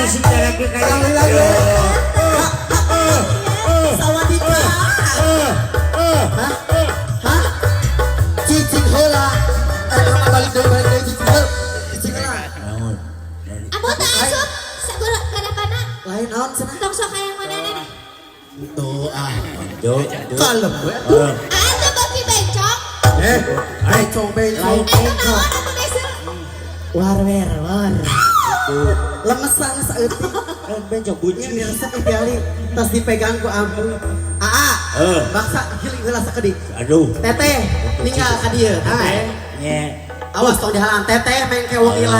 Sing lagi kayak. Sekali lagi. สวัสดีค่ะ Hah? Hah? Cicing heula. Eh, balik deui, balik deui, cicing heula. Cicing heula. Naon? Ambo teu asup sagala kadapana. Lain naon cenah? Tong sok hayang manehna deh. Tuh ah. Tuh, tuh. Kalem we atuh. Ah, teu beuki bencong. Eh, bencong bencong. Eta naon atuh desel? War wer war. Lemesan saeutik. Eh, bencong bunyi. Ini resep piali tas dipegang ku ambu. Aa, baksa giling heula sakedik. Aduh. Teteh, ninggal ka dieu, teteh. Nye. Awas tong dihalang teteh main ke wong ilang.